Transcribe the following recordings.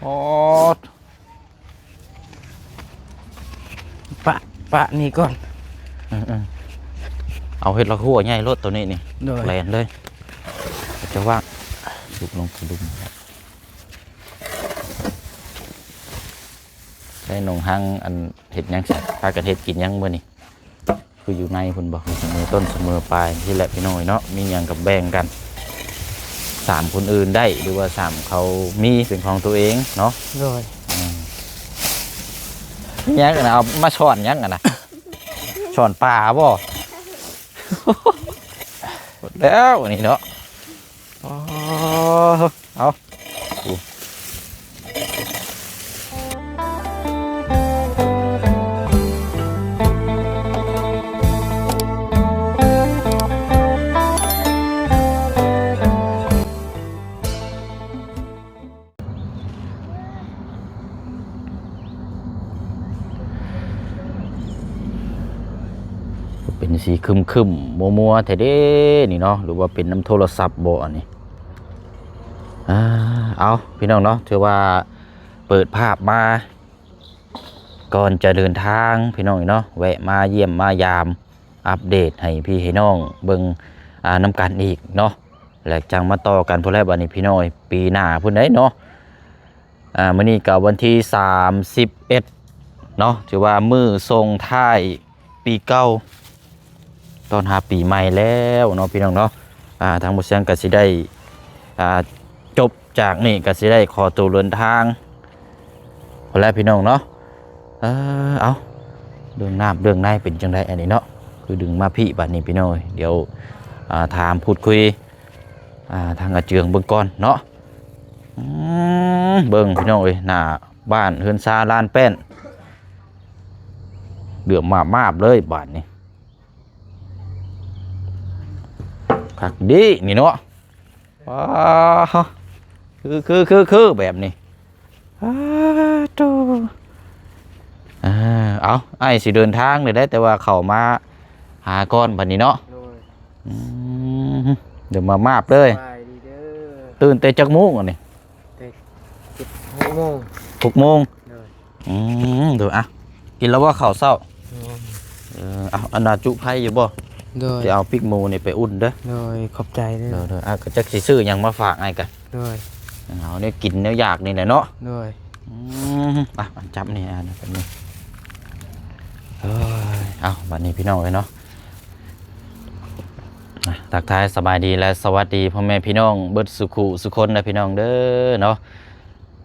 ໂອ້ ປະ ປະນີ້ກ່ອນ ເອີໆ ເອົາເຮັດລະຫົວໃຫຍ່ໂລດໂຕນີ້ນີ້ ໂດຍ ແລ່ນເລີຍ ຈະວ່າງ ສຸກລົງກະດຸມ ໃຊ້ໜອງຮັງ ອັນ ເຮັດຫຍັງຊະ ພາກັນເຮັດກິນຫຍັງມື້ນີ້? ຄືຢູ່ໃນພຸ້ນບໍ່ ສະເໝີຕົ້ນສະເໝີປາຍຊີ້ແຫຼະພີ່ນ້ອງເອີຍເນາະ ມີຫຍັງກໍແບ່ງກັນ ສາມຄົນອື່ນໄດ້ ຫຼືວ່າສາມເຂົາມີເປັນຂອງຕົວເອງເນາະ ໂດຍ ອືມ ມີຫຍັງນະ ເອົາມາຊ້ອນຫຍັງຫັ້ນນະ ຊ້ອນປາບໍ່ ໝົດແລ້ວອັນນີ້ເນາະ ອໍ ເອົາ ເປັນສີຄຶມໆ ມົວໆ ແທ້ເດ້ນີ້ເນາະ ຫຼືວ່າເປັນນຳໂທລະສັບບໍ່ອັນນີ້? ອາ ເອົາ ພີ່ນ້ອງເນາະ ຖືວ່າເປີດພາບມາ ກ່ອນຈະເດີນທາງ ພີ່ນ້ອງເນາະ ແວະມາຢ້ຽມມາຢາມ ອັບເດດໃຫ້ພີ່ໃຫ້ນ້ອງເບິ່ງ ອາ ນຳກັນອີກເນາະ ແລະ ຈັ່ງມາຕໍ່ກັນພຸ້ນແຫຼະ ບັດນີ້ພີ່ນ້ອງ ປີໜ້າພຸ້ນໃດ໋ເນາະ. ອາ ມື້ນີ້ກໍວັນທີສາມສິບເອັດເນາະ ຖືວ່າມື້ສົ່ງທ້າຍປີເກົ່າ ຕ້ອນຮັບປີໃໝ່ແລ້ວເນາະ ພີ່ນ້ອງເນາະ. ອາ ທາງບໍ່ຊຽງກໍຊິໄດ້ ອາ ຈົບຈາກນີ້ກໍຊິໄດ້ຂໍຕົວເດີນທາງ ພຸ້ນແຫຼະ ພີ່ນ້ອງເນາະ. ເອີ ເອົາ ເລື່ອງນ້ຳເລື່ອງໃນເປັນຈັ່ງໃດອັນນີ້ເນາະ ຄືດຶງມາພີ້ບາດນີ້ ພີ່ນ້ອງເອີຍ. ດຽວ ອາ ຖາມພູດຄຸຍ ອາ ທາງອາເຈືອງເບິ່ງກ່ອນເນາະ. ອືມ ເບິ່ງ ພີ່ນ້ອງເອີຍ ໜ້າບ້ານເຮືອນຊາລານແປ້ນ ເຫຼືອມມາບໆ ເລີຍບາດນີ້ ຄັກດີນີ້ເນາະ. ວ້າ ຄື ຄື ຄື ຄືແບບນີ້ ອ້າໂຕ ເອົາ ອ້າຍຊິເດີນທາງແລ້ວໃດ໋ ແຕ່ວ່າເຂົ້າມາຫາກ່ອນບັດນີ້ເນາະ. ໂດຍ ອືມ ດຽວມາມາບເລີຍ. ສະບາຍດີເດີ. ຕື່ນແຕ່ຈັກໂມງອັນນີ້? ແຕ່ເຈັດ ຫົກໂມງ. ຫົກໂມງ. ໂດຍ ອືມ ໂດຍ ອ່ະ ກິນແລ້ວບໍ່ເຂົ້າເຊົ້າ? ແມ່ນ. ເອີ ເອົາ ອັນນ່າ ຈຸໄຟຢູ່ບໍ່? ໂດຍ ຊິເອົາປີກໝູນີ້ໄປອຸ່ນເດີ. ໂດຍ ຂອບໃຈເດີ. ໂດຍໆ ອ່ະ ກໍຈັກຊິຊື້ຫຍັງມາຝາກອ້າຍກະ. ໂດຍ ເອົາແນວກິນແນວຢາກນີ້ແຫຼະເນາະ. ໂດຍ ອືມ ອ່ະ ຈັບນີ້ ອ່ະ ແບບນີ້ ເອີຍ ເອົາ ບັດນີ້ພີ່ນ້ອງເອີຍເນາະ ອ່ະ ທັກທາຍສະບາຍດີ ແລະ ສະຫວັດດີພໍ່ແມ່ພີ່ນ້ອງເບິດສູ່ຄູ່ສູ່ຄົນນະ ພີ່ນ້ອງເດີເນາະ.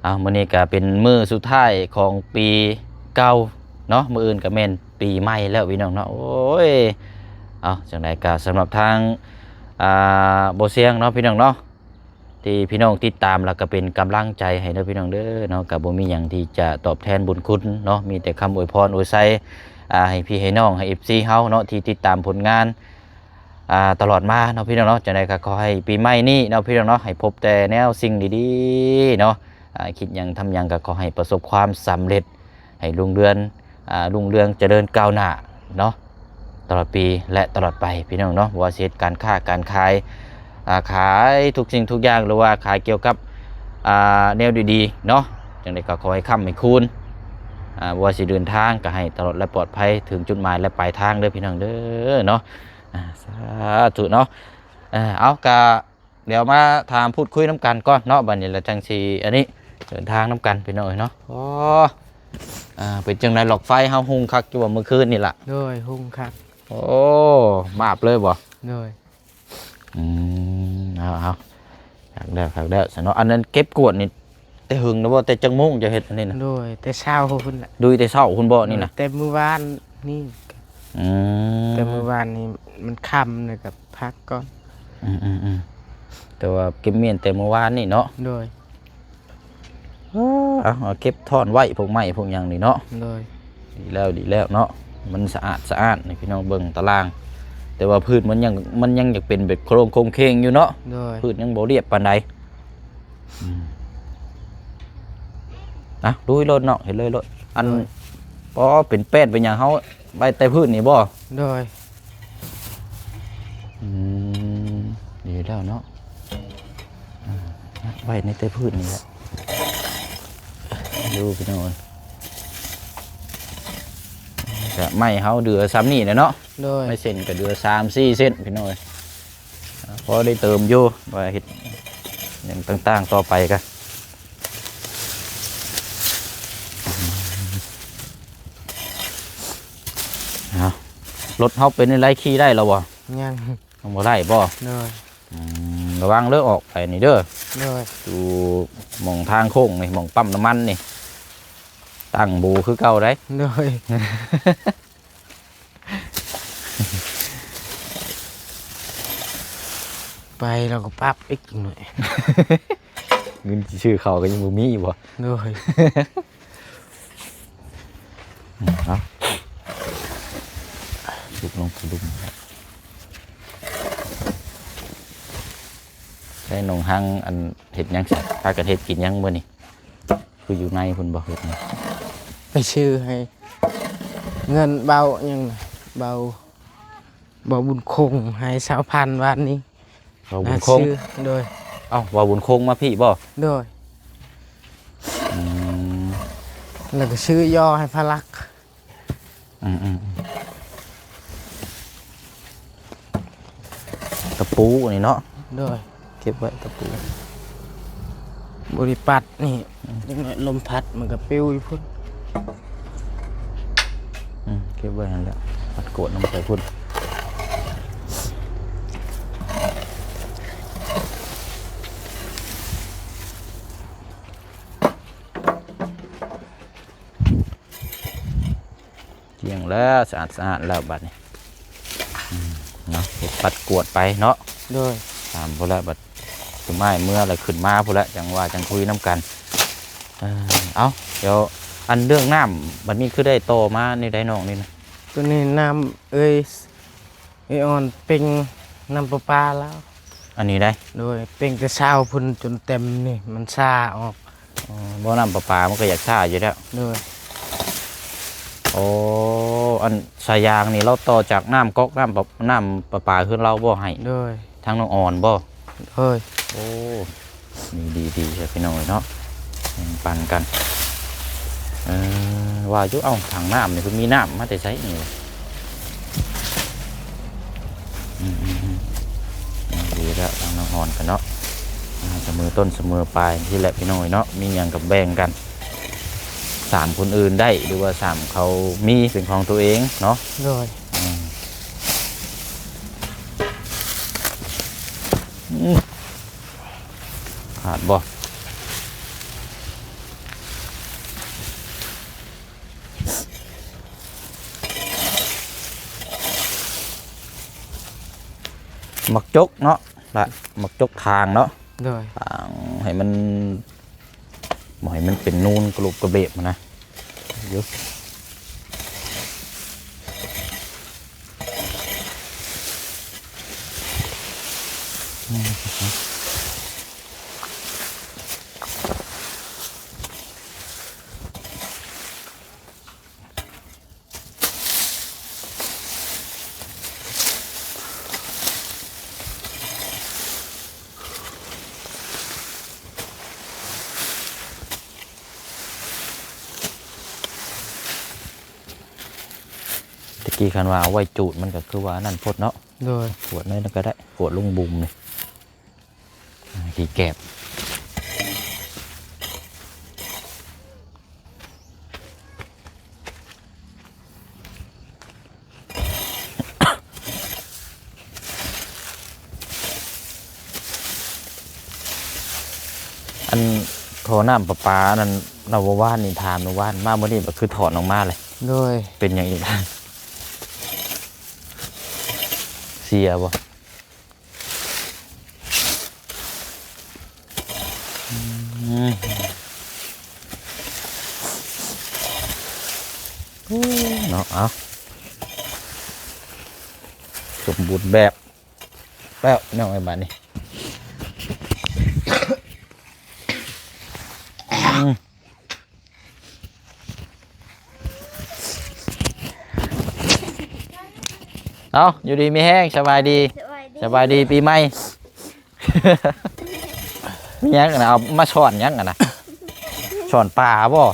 ເອົາ ມື້ນີ້ກະເປັນມື້ສຸດທ້າຍຂອງປີເກົ່າເນາະ ມື້ອື່ນກະແມ່ນປີໃໝ່ແລ້ວ ພີ່ນ້ອງເນາະ. ໂອ້ຍ ເອົາ ຈັ່ງໃດກະສຳລັບທາງ ອ່າ ບໍ່ຊຽງເນາະ ພີ່ນ້ອງເນາະ ທີ່ພີ່ນ້ອງຕິດຕາມ ແລ້ວກະເປັນກຳລັງໃຈໃຫ້ເດີ ພີ່ນ້ອງເດີເນາະ. ກະບໍ່ມີຫຍັງທີ່ຈະຕອບແທນບຸນຄຸນເນາະ ມີແຕ່ຄຳອວຍພອນອວຍໄຊ ອ່າ ໃຫ້ພີ່ໃຫ້ນ້ອງ ໃຫ້ເອັຟຊີເຮົາເນາະ ທີ່ຕິດຕາມຜົນງານ ອ່າ ຕະຫຼອດມາເນາະ ພີ່ນ້ອງເນາະ. ຈັ່ງໃດກໍຂໍໃຫ້ປີໃໝ່ນີ້ເນາະ ພີ່ນ້ອງເນາະ ໃຫ້ພົບແຕ່ແນວສິ່ງດີໆເນາະ ອ່າ ຄິດຫຍັງທຳຫຍັງກໍຂໍໃຫ້ປະສົບຄວາມສຳເລັດ ໃຫ້ລຸ່ງເຮືອງ ອ່າ ຮຸ່ງເຮືອງຈະເລີນກ້າວໜ້າເນາະ ຕະຫຼອດປີ ແລະ ຕະຫຼອດໄປ ພີ່ນ້ອງເນາະ. ບໍ່ວ່າຊິເຮັດການຄ້າການຂາຍ ອ່າ ຂາຍທຸກສິ່ງທຸກຢ່າງ ຫຼືວ່າຂາຍກ່ຽວກັບ ອ່າ ແນວດີໆເນາະ ຈັ່ງໃດກໍຂໍໃຫ້ຄ້ຳໃຫ້ຄູນ ອ່າ ບໍ່ວ່າຊິເດີນທາງກໍໃຫ້ຕະຫຼອດ ແລະ ປອດໄພ ເຖິງຈຸດໝາຍ ແລະ ປາຍທາງເດີ ພີ່ນ້ອງເດີເນາະ. ອ່າ ສາທຸເນາະ. ເອົາ ກະດຽວມາຖາມພູດຄຸຍນຳກັນກ່ອນເນາະ ບັດນີ້ລະຈັ່ງຊິອັນນີ້ ເດີນທາງນຳກັນ ພີ່ນ້ອງເອີຍເນາະ. ໂອ້ ອ່າ ເປັນຈັ່ງໃດ ຫຼອກໄຟເຮົາຮຸ່ງຄັກຢູ່ບໍ່ມື້ຄືນນີ້ລະ? ໂດຍ ຮຸ່ງຄັກ. ໂອ້ ມາບເລີຍບໍ່? ໂດຍ ອືມ ເອົາໆ ຄັກແລ້ວ ຄັກແລ້ວຊັ້ນເນາະ. ອັນນັ້ນເກັບກວດນີ້ແຕ່ຫຶງແລ້ວບໍ່? ແຕ່ຈັກໂມງຈະເຮັດອັນນີ້ນະ? ໂດຍ ແຕ່ເຊົ້າພຸ້ນແຫຼະ. ດຸຍແຕ່ເຊົ້າພຸ້ນບໍ່ນີ້ນະ? ໂດຍ ແຕ່ມື້ວານນີ້. ອືມ ແຕ່ມື້ວານນີ້ມັນຄ່ຳ ແລ້ວກໍພັກກ່ອນ. ອືມໆໆ ແຕ່ວ່າເກັບມ້ຽນແຕ່ມື້ວານນີ້ເນາະ? ໂດຍ ເອີ ເອົາ ເອົາເກັບທ້ອນໄວ້ ພວກໄມ້ພວກຫຍັງນີ້ເນາະ. ໂດຍ ດີແລ້ວ ດີແລ້ວເນາະ ມັນສະອາດສະອ້ານນີ້ ພີ່ນ້ອງເບິ່ງຕາລາງ. ແຕ່ວ່າພື້ນມັນຍັງ ມັນຍັງຢາກເປັນແບບໂຄງໂຄງເຄງຢູ່ເນາະ. ໂດຍ ພື້ນຍັງບໍ່ລຽບປານໃດ. ອືມ ອ່ະ ລຸຍໂລດເນາະ ເຮັດເລີຍໂລດ. ອັນ ໂດຍ ອໍ ເປັນແປ້ນເປັນຫຍັງ ເຮົາໄວ້ໃຕ້ພື້ນນີ້ບໍ່? ໂດຍ ອືມ ດີແລ້ວເນາະ ອ່າ ໄວ້ໃນໃຕ້ພື້ນນີ້ແຫຼະ. ຢູ່ພີ່ນ້ອງເອີຍ. ກະໄມ້ເຮົາເຫຼືອຊ່ຳນີ້ແຫຼະເນາະ. ໂດຍ ໄມ້ເສັ້ນກະເຫຼືອສາມສີ່ເສັ້ນພີ່ນ້ອງເອີຍ. ພໍໄດ້ເຕີມຢູ່ ວ່າເຮັດຫຍັງຕ່າງໆຕໍ່ໄປກະ ເອົາ ລົດເຮົາເປັນຈັ່ງໃດ ຂີ່ໄດ້ແລ້ວບໍ່? ຍັງ ຍັງບໍ່ໄດ້ບໍ່? ໂດຍ ອືມ ລະວັງເດີອອກໄປນີ້ເດີ. ໂດຍ ຢູ່ໝ່ອງທາງໂຄ້ງນີ້ ໝ່ອງປ້ຳນ້ຳມັນນີ້ ຕັ້ງບູຄືເກົ່າໄດ໋. ໂດຍ ໄປແລ້ວກໍປັບອີກໜ້ອຍ ເງິນຊິຊື້ເຂົ້າກໍຍັງບໍ່ມີຢູ່ບໍ່? ໂດຍ ເອົາ ຫຼຸບລົງກະດຸມ ໃຊ້ໜອງຮັງ ອັນ ເຮັດຫຍັງຊະ? ພາກັນເຮັດກິນຫຍັງມື້ນີ້? ຄືຢູ່ໃນພຸ້ນບໍ່ເຮັດນີ້? ໄປຊື້ໃຫ້ເງິນເບົາຫຍັງນະ ເບົາ ເບົາບຸນຄົງໃຫ້ຊາວພັນວານນີ້. ເບົາບຸນຄົງ ຊື້ ໂດຍ ເອົ້າ ເບົາບຸນຄົງມາພີ້ບໍ່? ໂດຍ ອືມ ແລ້ວກໍຊື້ຍໍໃຫ້ພະລັກ. ອືມໆ ຕະປູອັນນີ້ເນາະ. ໂດຍ ເກັບໄວ້ຕະປູ ບໍລິປັດນີ້ ອືມ ຈັກໜ້ອຍລົມພັດມັນກໍປິວຢູ່ພຸ້ນ. ອືມ ເກັບໄວ້ຫັ້ນແຫຼະ ປັດກວດລົງໄປພຸ້ນ. ກ້ຽງແລ້ວ ສະອາດສະອ້ານແລ້ວບັດນີ້ ອືມ ເນາະ ປັດກວດໄປເນາະ. ໂດຍ ຕາມພຸ້ນແຫຼະ ບັດສຸມອ້າຍເມືອແລ້ວຂຶ້ນມາພຸ້ນແຫຼະ ຈັ່ງວ່າຈັ່ງຄຸຍນຳກັນ. ເອີ ເອົ້າ ດຽວ ອັນເລື່ອງນ້ຳບັດນີ້ຄືໄດ້ຕໍ່ມາແນວໃດນ້ອງນີ້ນະ? ໂຕນີ້ນ້ຳເອີຍ ເອີຍອອນເປັ່ງນ້ຳປະປາລາວ ອັນນີ້ໄດ໋. ໂດຍ ເປັ່ງແຕ່ເຊົ້າພຸ້ນຈົນເຕັມນີ້ ມັນຊ້າອອກ. ອໍ ບໍ່ ນ້ຳປະປາມັນກໍຢາກຊ້າຢູ່ແລ້ວ. ໂດຍ ໂອ້ ອັນສາຍຢາງນີ້ລາວຕໍ່ຈາກນ້ຳກັອກ ນ້ຳປະ ນ້ຳປະປາເຮືອນລາວບໍ່ໃຫ້? ໂດຍ ທາງນ້ອງອອນບໍ່? ໂດຍ ໂອ້ ນີ້ດີໆເດີພີ່ນ້ອງເອີຍເນາະ ແບ່ງປັນກັນ. ເອີ ວ່າຢູ່ ເອົ້າ ຖັງນ້ຳນີ້ເພິ່ນມີນ້ຳມາແຕ່ໃສນີ້? ອືມໆໆ ດີແລ້ວ ທາງນ້ອງອອນກັນເນາະ ອ່າ ສະເໝີຕົ້ນສະເໝີປາຍຊີ້ແຫຼະພີ່ນ້ອງເອີຍເນາະ ມີຫຍັງກໍແບ່ງກັນ ສາມຄົນອື່ນໄດ້ ຫຼືວ່າສາມເຂົາມີເປັນຂອງຕົວເອງເນາະ. ໂດຍ ອືມ ອືມ ຂາດບໍ່? ໝາກຈົກເນາະ ລະ ໝາກຈົກຖາງເນາະ. ໂດຍ ຖາງໃຫ້ມັນ ບໍ່ໃຫ້ມັນເປັນນູນກະຫຼຸບກະເບບຫັ້ນນະ ຢູ່ ແຕ່ກີ້ຄັນວ່າເອົາໄວ້ຈູດ ມັນກໍຄືວ່າອັນນັ້ນໂພດເນາະ. ໂດຍ ຂວດໜ້ອຍໜຶ່ງກໍໄດ້ ຂວດລຸງບຸມນີ້ ຂີ້ແກບ. ອັນທໍ່ນ້ຳປະປານັ້ນ ລາວວ່າວານນີ້ ຖາມວ່າວານ ມາມື້ນີ້ບັດຄືຖອນອອກມາເລີຍ. ໂດຍ ເປັນຫຍັງອີກ? ເສຍບໍ່? ອືມ ໂອ້ ເນາະ ເອົາ ສົມບູນແບບແລ້ວ ພີ່ນ້ອງເອີຍ ບາດນີ້ ອືມ. ເອົາ ຢູ່ດີມີແຮງ ສະບາຍດີ ສະບາຍດີ ສະບາຍດີປີໃໝ່. ມີຫຍັງນະ ເອົາມາຊ້ອນຫຍັງນະ? ຊ່ອນປາບໍ່?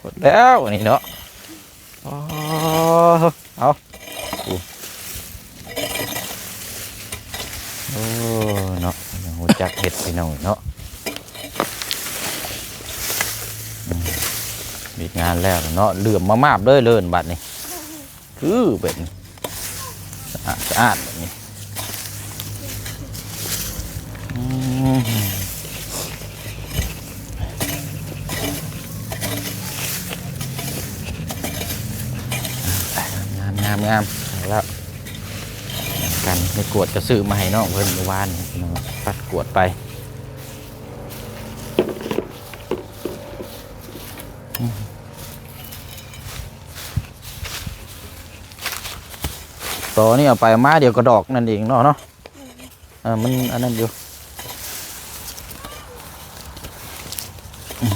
ໝົດແລ້ວອັນນີ້ເນາະ. ອໍ ເອົາ ໂອ້ ໂອ້ ເນາະ ຍັງຮູ້ຈັກເຮັດພີ່ນ້ອງເນາະ. ອືມ ວຽກງານແລ້ວເນາະ ເຫຼື້ອມມາບໆເລີຍ ເລີນບັດນີ້ ຄືແບບນີ້ ສະອາດສະອາດແບບນີ້. ອືມ ງາມໆໆ ແລ້ວກັນ ໄປກວດກະຊື້ມາໃຫ້ນ້ອງເພິ່ນມື້ວານນີ້ ພັດກວດໄປ. ອືມ ຕອນີ້ເອົາໄປເອົາມາ ດຽວກະດອກນັ້ນເອງເນາະ ເນາະ. ເອີ ມັນອັນນັ້ນຢູ່. ອືມ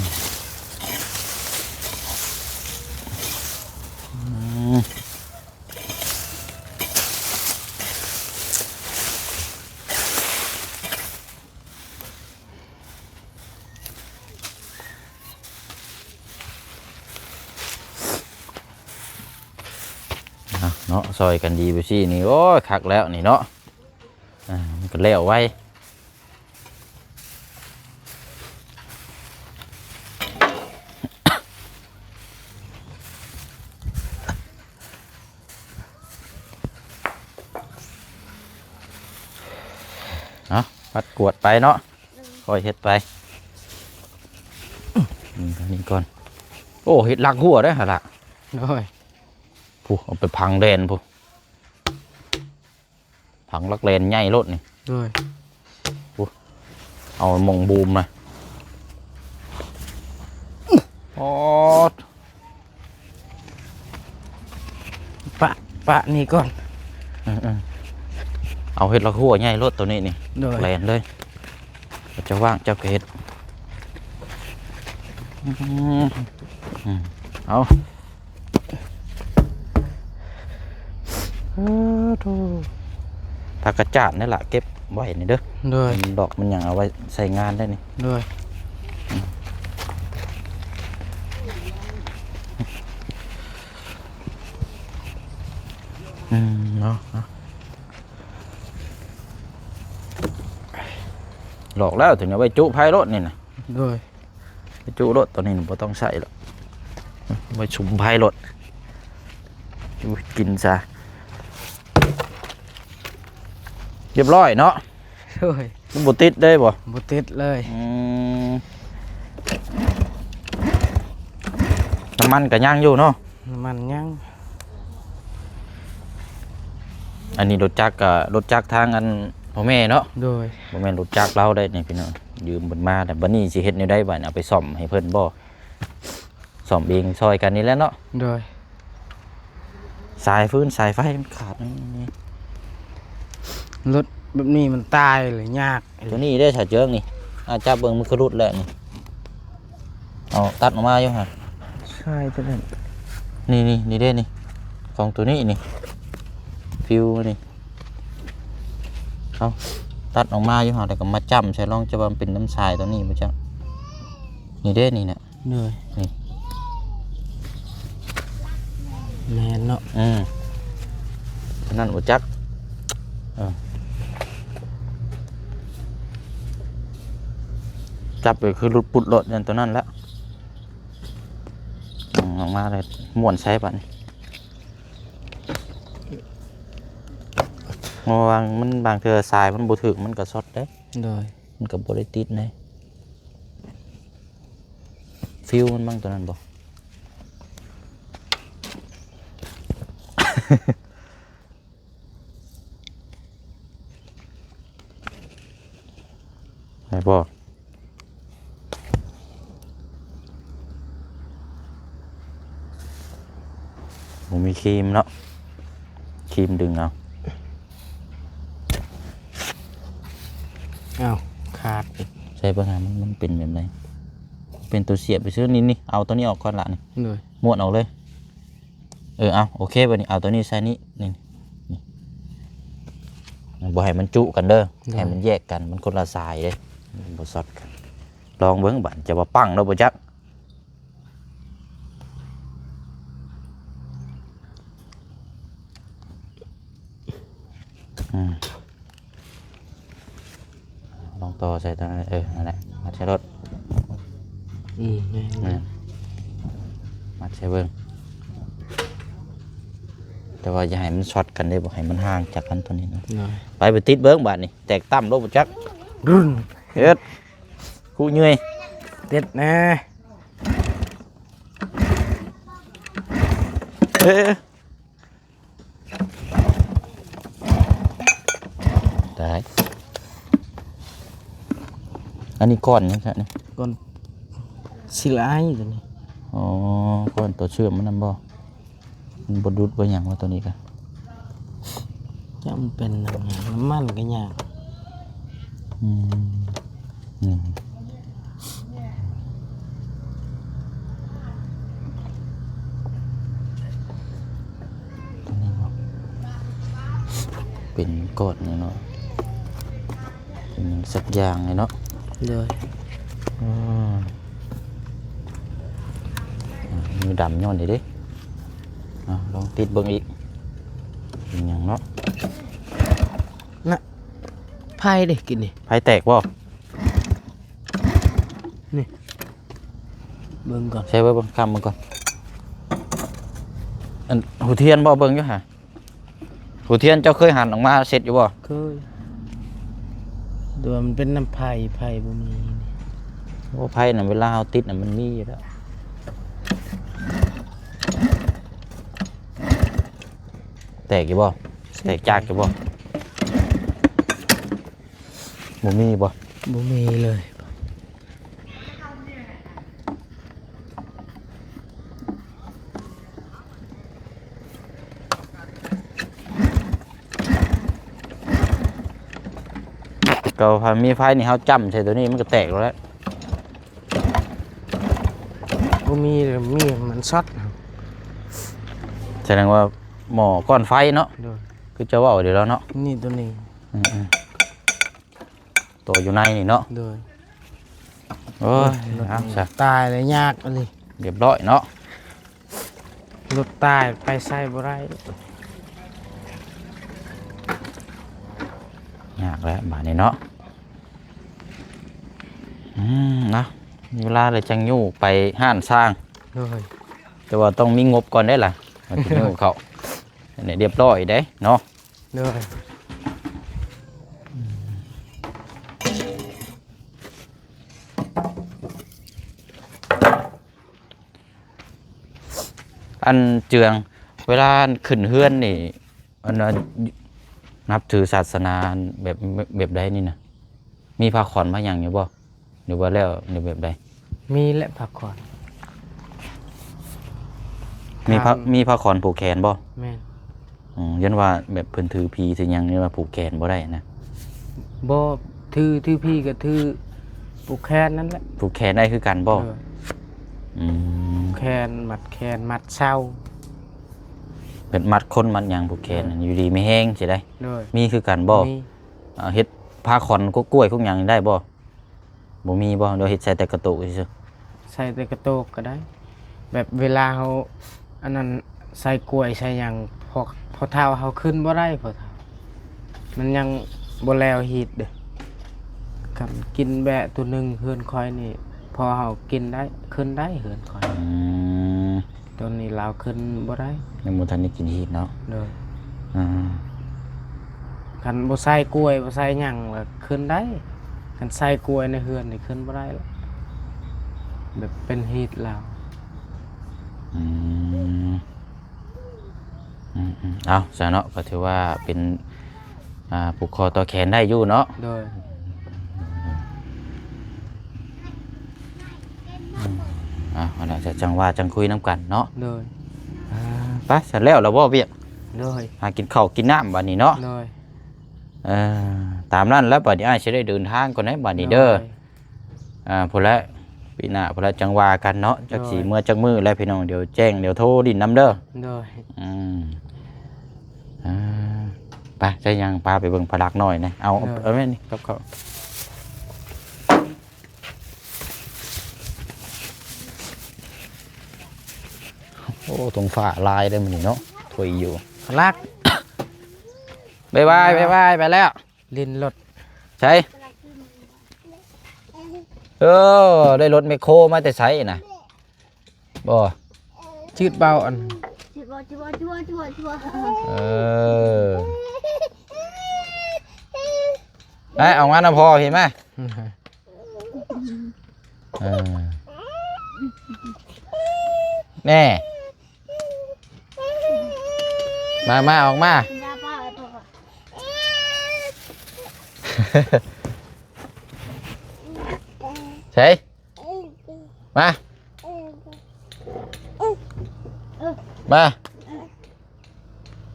ເນາະ ຊ່ອຍກັນດີແບບຊີ້ນີ້ ໂອ້ຍ ຄັກແລ້ວນີ້ເນາະ. ອ່າ ມັນກະແລ້ວໄວ. ເອົາ ພັດກວດໄປເນາະ ຄ່ອຍເຮັດໄປ. ນີ້ກ່ອນ ນີ້ກ່ອນ. ໂອ້ ເຮັດລັກຮົ້ວເດ້ຫັ້ນລະ. ໂດຍ ພຸ້ນ ເອົາໄປພັງແດນພຸ້ນ. ຖັງລັກແລນໃຫຍ່ໂລດນີ້. ໂດຍ ໂອ້ ເອົາໝ່ອງບູມນະ. ໂອ້ ປະ ປະນີ້ກ່ອນ. ເອີໆ ເອົາເຮັດລັກຮົ້ວໃຫຍ່ໂລດໂຕນີ້ນີ້. ໂດຍ ແລນເລີຍ. ເຈົ້າວ່າງເຈົ້າກະເຮັດ. ອືມ ເອົາ ເອີ ໂທ້ ຜັກກະຈາດນີ້ລະເກັບໄວ້ນີ້ເດີ. ໂດຍ ມັນດອກມັນຫຍັງເອົາໄວ້ໃຊ້ງານໄດ້ນີ້. ໂດຍ ອືມ ເນາະ ເນາະ. ຫຼອກແລ້ວ ໂຕນີ້ໄວ້ຈຸໄຟໂລດນີ້ນະ. ໂດຍ ໄວ້ຈຸໂລດ ໂຕນີ້ບໍ່ຕ້ອງໃຊ້ແລ້ວ ໄວ້ສຸມໄຟໂລດ. ກິນຊະ ຮຽບຮ້ອຍເນາະ. ໂດຍ ມັນບໍ່ຕິດເລີຍບໍ່? ບໍ່ຕິດເລີຍ. ອືມ ນ້ຳມັນກະຍັງຢູ່ເນາະ? ນ້ຳມັນຍັງ. ອັນນີ້ລົດຈັກກະ ລົດຈັກທາງອັນພໍ່ແມ່ເນາະ? ໂດຍ ບໍ່ແມ່ນລົດຈັກລາວໄດ໋ນີ້ພີ່ນ້ອງ ຢືມເພິ່ນມາ. ແລ້ວບາດນີ້ຊິເຮັດແນວໃດບາດນີ້ ເອົາໄປສ້ອມໃຫ້ເພິ່ນບໍ່? ສ້ອມເອງຊ່ອຍກັນນີ້ແຫຼະເນາະ. ໂດຍ ສາຍຟືນສາຍໄຟມັນຂາດ. ລົດແບບນີ້ມັນຕາຍເລີຍຍາກ. ໂຕນີ້ເດ້ ສາເຈີງນີ້ ອາ ຈັບເບິ່ງ ມັນຄືຫຼຸດແລ້ວນີ້. ເອົາຕັດອອກມາຢູ່ຫັ້ນ. ໃຊ່ ໂຕນັ້ນ ນີ້ໆ ນີ້ເດ້ນີ້ ຂອງໂຕນີ້ນີ້ ຟິວນີ້. ເອົາຕັດອອກມາຢູ່ຫັ້ນ ແລ້ວກະມາຈ້ຳໃສ່ ລອງຈະວ່າມັນເປັນນຳສາຍໂຕນີ້ບໍ່ຈັກ. ນີ້ເດ້ນີ້ນະ. ໂດຍ ນີ້ ແມ່ນເນາະ. ອືມ ໂຕນັ້ນບໍ່ຈັກ. ເອີ ຈັບໄປຄືຫຼຸດປຸດໂລດ ຢ້ານໂຕນັ້ນແຫຼະ. ອືມ ອອກມາແລ້ວມ້ວນໃສ່ບາດນີ້. ເພາະວ່າມັນ ບາງເທື່ອສາຍມັນບໍ່ຖືກ ມັນກະຊັອດເດ້. ໂດຍ ມັນກະບໍ່ໄດ້ຕິດໃດ. ຟິວມັນບັງໂຕນັ້ນບໍ່? ໄດ້ບໍ່? ບໍ່ມີຄີມເນາະ ຄີມດຶງເອົາ. ອ້າວ ຂາດອີກ. ໃສ່ເບິ່ງຫາ ມັນ ມັນເປັນແບບໃດ? ເປັນໂຕສຽບໄປຊື່ນີ້ ນີ້ ເອົາໂຕນີ້ອອກກ່ອນລະນີ້. ໂດຍ ມ້ວນອອກເລີຍ. ເອີ ເອົາ ໂອເຄ ບາດນີ້ເອົາໂຕນີ້ໃສ່ນີ້ ນີ້ ນີ້ ບໍ່ໃຫ້ມັນຈຸກັນເດີ. ໂດຍ ໃຫ້ມັນແຍກກັນ ມັນຄົນລະສາຍເດ້ ມັນບໍ່ຊັອດກັນ. ລອງເບິ່ງບາດ ຈະວ່າປັງແລ້ວບໍ່ຈັກ. ອືມ ລອງຕໍ່ໃສ່ຕົງນັ້ນ ເອີ ນັ້ນແຫຼະ ມັດໃສ່ລົດ. ອືມ ແມ່ນ ແມ່ນ ມັດໃສ່ເບິ່ງ ແຕ່ວ່າຢ່າໃຫ້ມັນຊັອດກັນເດ້ ບໍ່ໃຫ້ມັນຫ່າງຈາກກັນຕົວນີ້ນະ. ໄປ ໄປຕິດເບິ່ງບາດນີ້ ແຕກຕ່ຳໂລດບໍ່ຈັກ. ເຮັດ ຄູເຫຍື່ອຍ ຕິດແນ່. ເອີ ຕາຍ ອັນນີ້ກ້ອນຫຍັງຊະນີ້? ກ້ອນຊິລາຍຕົວນີ້. ອໍ ກ້ອນຕົວເຊື່ອມມັນນຳບໍ່? ມັນບໍ່ດຸດບໍ່ຫຍັງວ່າຕົວນີ້ກະ ຈັກມັນເປັນນຳຫຍັງ ນ້ຳມັນກະຍາກ. ອືມ ອືມ ຕົວນີ້ບໍ່ ເປັນກ້ອນນີ້ເນາະ ເປັນຫຍັງສັກຢ່າງນີ້ເນາະ. ໂດຍ ອືມ ມືດຳຍ້ອນນີ້ເດ້. ເອົາ ລອງຕິດເບິ່ງອີກ ເປັນຫຍັງເນາະ. ນະ ໄຟເດ້ກິນນີ້ ໄຟແຕກບໍ່? ນີ້ ເບິ່ງກ່ອນ ໃສ່ເບິ່ງ ເບິ່ງ ຄຳເບິ່ງກ່ອນ. ອັນ ຫົວທຽນບໍ່? ເບິ່ງຢູ່ຫາ ຫົວທຽນເຈົ້າເຄີຍຫັນອອກມາເຊັດຢູ່ບໍ່? ເຄີຍ ແຕ່ວ່າມັນເປັນນຳໄຟ ໄຟບໍ່ມີ. ໂອ້ ໄຟນະ ເວລາເຮົາຕິດນະ ມັນມີຢູ່ແລ້ວ. ແຕກຢູ່ບໍ່? ແຕກຈາກຢູ່ບໍ່? ບໍ່ມີບໍ່? ບໍ່ມີເລີຍ. ກໍຖ້າມີໄຟນີ້ ເຮົາຈ້ຳໃສ່ຕົວນີ້ ມັນກໍແຕກແລ້ວ. ບໍ່ມີ ມີມັນຊັອດ. ສະແດງວ່າໝໍ້ກ້ອນໄຟເນາະ. ໂດຍ ຄືເຈົ້າເວົ້າເດແລ້ວເນາະ. ນີ້ຕົວນີ້ ອືມໆ ຕົວຢູ່ໃນນີ້ເນາະ. ໂດຍ ໂອ້ຍ ເອົາຊະ ຕາຍແລ້ວຍາກອີ່ຫຼີ. ຮຽບຮ້ອຍເນາະ ລົດຕາຍໄປໃສບໍ່ໄດ້ ຍາກແລ້ວບາດນີ້ເນາະ. ອືມ ເນາະ ມີເວລາແລ້ວຈັ່ງຍູ້ໄປຮ້ານຊ່າງ. ໂດຍ ແຕ່ວ່າຕ້ອງມີງົບກ່ອນໄດ໋ລະ ວ່າຊິຍູ້ເຂົ້າ ອັນນີ້ຮຽບຮ້ອຍເດ້ເນາະ. ໂດຍ ອັນເຈືອງ ເວລາຂຶ້ນເຮືອນນີ້ ອັນ ນັບຖືສາສະໜາແບບ ແບບໃດນີ້ນະ? ມີຜ້າຂວັນຜ້າຫຍັງຢູ່ບໍ່? ຫຼືວ່າແລ້ວ ຫຼືແບບໃດ? ມີແຫຼະຜ້າຂວັນ. ມີຜ້າ ມີຜ້າຂວັນຜູກແຂນບໍ່? ແມ່ນ. ອືມ ຢ້ານວ່າແບບເພິ່ນຖືຜີຖືຫຍັງ ຫຼືວ່າຜູກແຂນບໍ່ໄດ້ນະ? ບໍ່ ຖື ຖືຜີກໍຖືຜູກແຂນນັ້ນແຫຼະ. ຜູກແຂນໄດ້ຄືກັນບໍ່? ໂດຍ. ອືມ ແຂນ ມັດແຂນ ມັດເຊົາ ເພິ່ນມັດຄົນມັດຫຍັງ ຜູກແຂນ ໂດຍ ຢູ່ດີມີແຮງຊີ້ໄດ໋. ໂດຍ. ມີຄືກັນບໍ່? ມີ. ເຮັດຜ້າຂວັນກົກກ້ວຍກົກຫຍັງນີ້ໄດ້ບໍ່? ບໍ່ມີບໍ່? ຫຼືເຮັດໃສ່ແຕ່ກະໂຕກຊື່ໆ? ໃສ່ແຕ່ກະໂຕກກໍໄດ້ ແບບເວລາເຮົາອັນນັ້ນ ໃສ່ກ້ວຍໃສ່ຫຍັງ ພໍ ພໍເຖົ້າເຮົາຂຶ້ນບໍ່ໄດ້ ພໍເຖົ້າ ມັນຍັງບໍ່ແລ້ວຮີດເດ້. ຄັນກິນແບະຕົວໜຶ່ງເຮືອນຂ້ອຍນີ້ ພໍເຮົາກິນໄດ້ ຂຶ້ນໄດ້ເຮືອນຂ້ອຍ. ອືມ ຕອນນີ້ລາວຂຶ້ນບໍ່ໄດ້ ຍັງບໍ່ທັນໄດ້ກິນຮີດເນາະ. ໂດຍ. ອ່າ ຄັນບໍ່ໃສ່ກ້ວຍ ບໍ່ໃສ່ຫຍັງລະຂຶ້ນໄດ້ ຄັນໃສ່ກ້ວຍໃນເຮືອນນີ້ຂຶ້ນບໍ່ໄດ້ລະ ແບບເປັນຮີດລາວ. ອືມ ອືມໆ ເອົາຊະເນາະ ກໍຖືວ່າເປັນ ອ່າ ຜູກຄໍຕໍ່ແຂນໄດ້ຢູ່ເນາະ. ໂດຍ. ອືມ ເອົາ ອັນນັ້ນຈະຈັ່ງວ່າຈັ່ງຄຸຍນຳກັນເນາະ. ໂດຍ. ອ່າ ໄປ ຊັ້ນແລ້ວລະບໍ່ວຽກ? ໂດຍ. ຫາກິນເຂົ້າກິນນ້ຳບາດນີ້ເນາະ. ໂດຍ. ເອີ ຕາມນັ້ນແຫຼະ ບາດນີ້ອ້າຍຊິໄດ້ເດີນທາງກ່ອນເດ້ບາດນີ້ເດີ. ໂດຍ. ອ່າ ພຸ້ນແຫຼະ ປີໜ້າພຸ້ນແຫຼະ ຈັ່ງວ່າກັນເນາະ. ໂດຍ. ຈັກຊິເມືອຈັກມື້ແລ້ວພີ່ນ້ອງ ດຽວແຈ້ງ ດຽວໂທດິນນຳເດີ. ໂດຍ. ອືມ ອ່າ ໄປ ໃຊ້ຫຍັງ ພາໄປເບິ່ງພະລັກນ້ອຍແດ່. ເອົາ ໂດຍ ເອົາແມ່ນີ້ກັບເຂົ້າ. ໂອ້ ທ້ອງຟ້າລາຍເດ້ມື້ນີ້ເນາະ ຖ້ວຍຢູ່ ລັກ ບາຍບາຍ ບາຍບາຍ ໄປແລ້ວ ຫຼິ້ນລົດ ໃສ ເອີ ໄດ້ລົດແມັກໂຄມາແຕ່ໃສນະ ບໍ່ ຈືດເບົາອັນ ເອີ ໄປ ອອກມານຳພໍ່ພີ້ມາ. ເອີ ແນ່ ມາ ມາ ອອກມາ ໃສ ມາ ມາ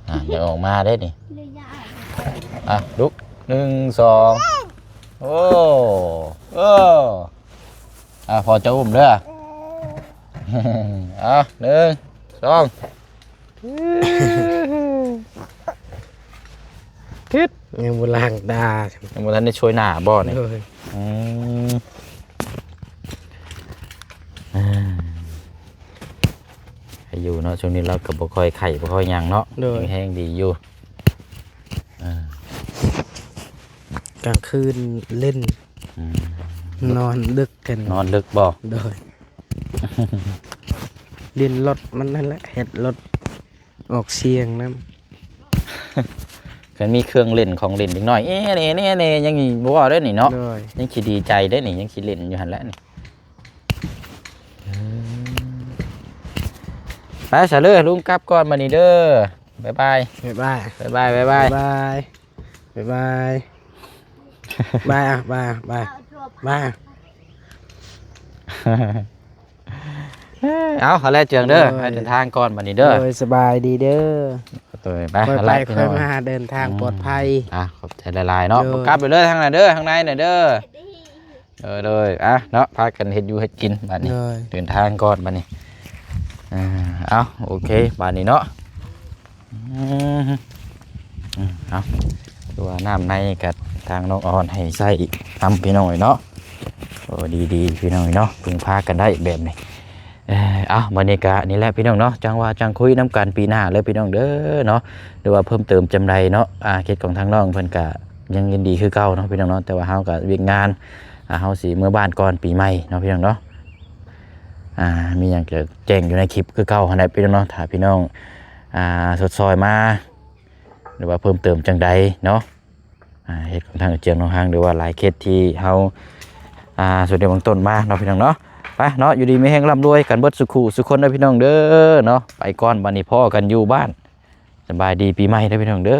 ອ່າ ຢ່າອອກມາເດ້ນີ້ ອ່ະ ລຸກ ໜຶ່ງ ສອງ ໂອ້ ເອີ ອ່ະ ພໍ່ຈະອຸ້ມເດີ ອ່ະ ໜຶ່ງ ສອງ ທິດ ຍັງບໍ່ລ້າງຕາ ຍັງບໍ່ທັນໄດ້ໂຊຍໜ້າບໍ່ນີ້ ໂດຍ ອືມ ອ່າ ໃຫ້ຢູ່ເນາະ ຊ່ວງນີ້ລາວກໍບໍ່ຄ່ອຍໄຂ້ ບໍ່ຄ່ອຍຫຍັງເນາະ ໂດຍ ແຮງດີຢູ່ ອ່າ ກາງຄືນຫຼິ້ນ ອືມ ນອນດຶກກັນ ນອນດຶກບໍ່ ໂດຍ ຫຼິ້ນລົດມັນຫັ້ນແຫຼະ ເຮັດລົດ ອອກສຽງນຳ ຄັນມີເຄື່ອງຫຼິ້ນຂອງຫຼິ້ນເດັກນ້ອຍ ເອເນ ເນ ເນ ຍັງບໍ່ເວົ້າເດ້ນີ້ເນາະ ໂດຍ ຍັງຊິດີໃຈເດ້ນີ້ ຍັງຊິຫຼິ້ນຢູ່ຫັ້ນແຫຼະນີ້ ເອີ ໄປຊະເລີ ລຸງກັບກ່ອນບັດນີ້ເດີ ບາຍບາຍ ບາຍບາຍ ບາຍບາຍ ບາຍບາຍ ບາຍບາຍ ບາຍບາຍ ບາຍ ບາຍ ບາຍ ບາຍ ເອົາ ເອົາແລ້ວເຈີງເດີ ໂດຍ ໃຫ້ເດີນທາງກ່ອນບັດນີ້ເດີ ໂດຍ ສະບາຍດີເດີ ໂດຍ ໄປ ຄ່ອຍໄປຄ່ອຍມາ ເດີນທາງປອດໄພ ອືມ ອ່ະ ຂອບໃຈຫຼາຍໆເນາະ ໂດຍ ກັບໄປເລີຍທາງນັ້ນເດີ ທາງໃນນັ້ນເດີ ໂດຍ ໂດຍ ອ່ະເນາະ ພາກັນເຮັດຢູ່ເຮັດກິນບັດນີ້ ໂດຍ ເດີນທາງກ່ອນບັດນີ້ ອ່າ ເອົາ ໂອເຄ ບາດນີ້ເນາະ ອືມ ອືມ ເອົາ ຄືວ່ານ້ຳໃນກໍທາງນ້ອງອອນໃຫ້ໃຊ້ນຳພີ່ນ້ອງເອີຍເນາະ ໂອ້ ດີໆ ພີ່ນ້ອງເອີຍເນາະ ເພິ່ງພາກັນໄດ້ແບບນີ້ ເອີ ເອົາ ບັດນີ້ກະນີ້ແຫຼະພີ່ນ້ອງເນາະ ຈັ່ງວ່າຈັ່ງຄຸຍນຳກັນປີໜ້າເລີຍພີ່ນ້ອງເດີເນາະ ຫຼືວ່າເພີ່ມເຕີມຈັ່ງໃດເນາະ ອ່າ ເຂດຂອງທາງນ້ອງເພິ່ນກະຍັງຍິນດີຄືເກົ່າເນາະພີ່ນ້ອງເນາະ ແຕ່ວ່າເຮົາກະວຽກງານ ອ່າ ເຮົາຊິເມືອບ້ານກ່ອນປີໃໝ່ເນາະພີ່ນ້ອງເນາະ ອ່າ ມີຫຍັງກະແຈ້ງຢູ່ໃນຄລິບຄືເກົ່າຫັ້ນແຫຼະພີ່ນ້ອງເນາະ ຖ້າພີ່ນ້ອງ ອ່າ ສົດຊ່ອຍມາ ຫຼືວ່າເພີ່ມເຕີມຈັ່ງໃດເນາະ ອ່າ ເຂດຂອງທາງເອື້ອຍເຈືອງໜອງຮາງ ຫຼືວ່າຫຼາຍເຂດທີ່ເຮົາ ອ່າ ສະແດງເບື້ອງຕົ້ນມາເນາະພີ່ນ້ອງເນາະ ໄປເນາະ ຢູ່ດີມີແຮງ ລ່ຳລວຍກັນເບິດສູ່ຄູ່ສູ່ຄົນເດີພີ່ນ້ອງເດີເນາະ ໄປກ່ອນ ບັດນີ້ພໍ້ກັນຢູ່ບ້ານ ສະບາຍດີປີໃໝ່ເດີພີ່ນ້ອງເດີ.